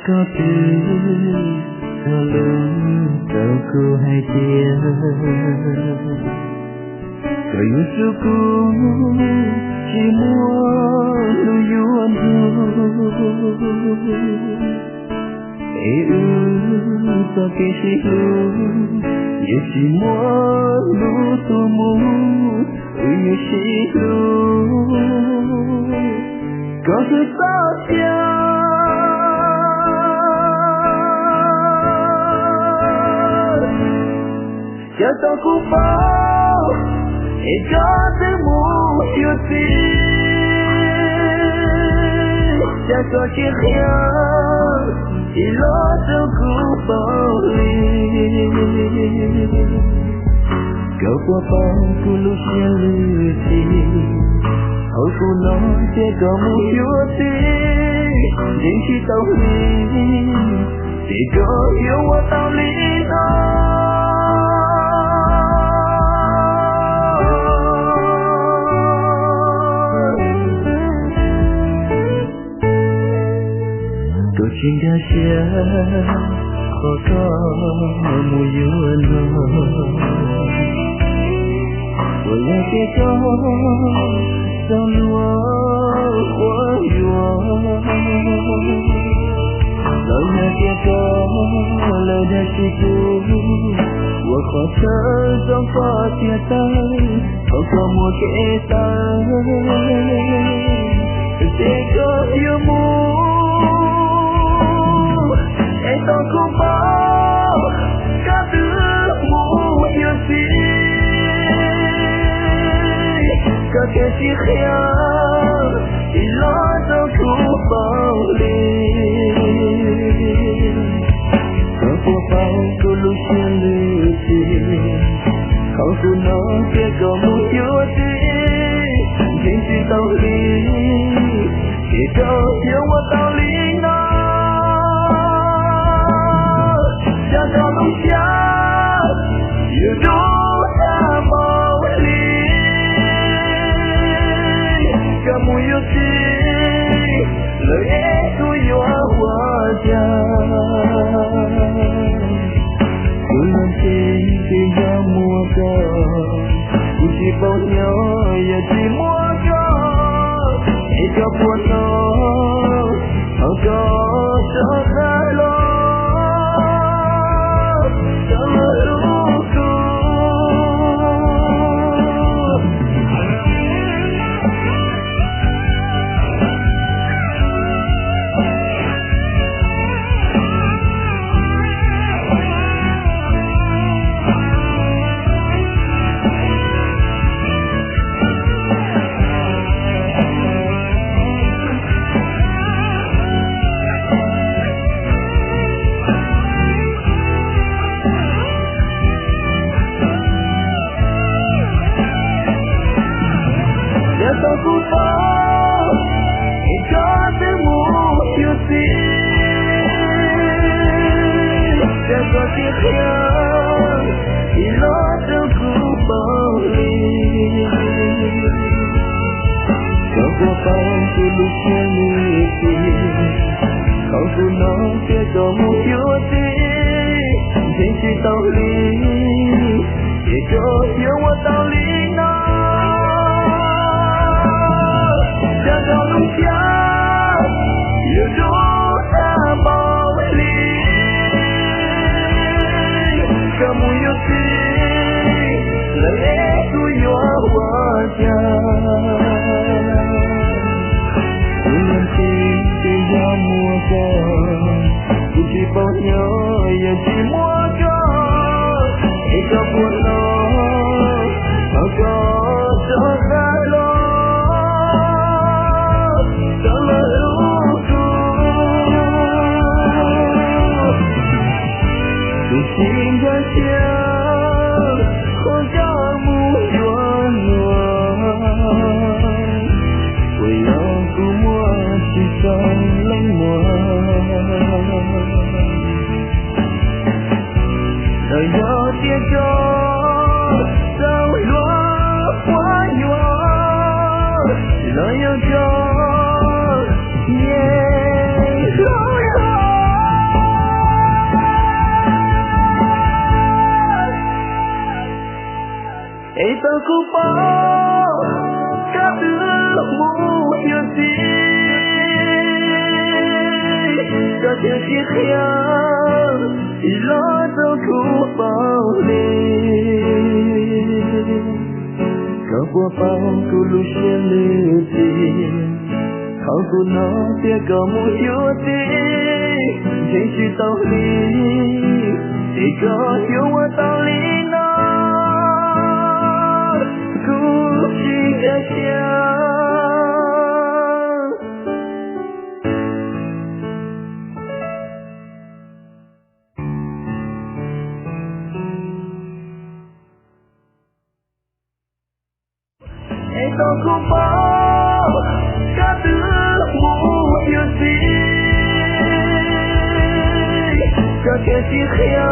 Koj twb txog lub rau kuv hais tias koj yuav tsum kuv tsis muaj lus yuav nrug, es wb txoj kev sib hlub yuav tsis muaj lub tuag mus, wb yuav sib hlub kom txog txoj sia. Cas tau kuv paub es koj twb mus yuav txiv, cas koj tsis qhia tsis los rau kuv paub li. Koj puas paub kuv lub siab lwj txim, hauv kuv no tias koj mus yuav txiv, ntshe tsis tau li, ces koj yuav ua tau li no. Koj tsis nkag siab qhov koj mus yuav no, puas yog tias koj txoj hlua quab yuam, los yog tias koj lawv dag tsis tu, ua qhov chaw zoo koj tiag tawg, kom koj muaj kev tawv, ces koj yuav mus, es tau kuv paub koj twb mus yuav txiv, koj thiaj tsis qhia tsis los rau kuv paub li. Koj puas paub kuv lub siab lwj txim, qhov kuv no tias koj mus yuav txiv, ntshe tsis tau li, ces koj yuav ua tau li no. Cas koj lub siab yuav dub tag npaum li, koj mus yuav txiv lawm es kuv yuav ua cas? Kuv leej txiv twb yog muaj koj, kuv tsis paub nyob yog tsis muaj koj, es koj puas hnov thaum koj rov qab los rau hlub kuv? Yog tau kuv paub es koj twb mus yuav txiv, cas koj tsis qhia tsis los rau kuv paub li. Koj puas paub kuv lub siab lwj txim, qhov kuv no tias koj mus yuav txiv, ntshe tsis tau li, ces koj yuav ua tau li no. Cas koj lub siab yuav dub tag npaum li, koj mus yuav txiv lawm es kuv yuav ua cas? Kuv leej txiv twb yog muaj koj, kuv tsis paub nyob yog tsis muaj koj, es koj puas hnov thaum koj rov qab los rau hlub kuv? Kuv tsis nkag siab qhov koj mus yuav luag, puas yog kuv muaj tsis txog leej muag? Los yog tias koj txawj hlub quab yuam, los yog koj nyiam hlub luag? Kuv paub koj twb mus yuav txiv, koj thiaj tsis qhia los rau kuv paub li. Koj puas paub kuv lub siab lwj txiv, thaum kuv hnov tias koj mus yuav txiv, ntseeg tsis tau li, es koj yuav ua tau li no, kuv tsis nkag siab. Es tau kuv paub koj twb mus yuav txiv, koj thiaj tsis qhia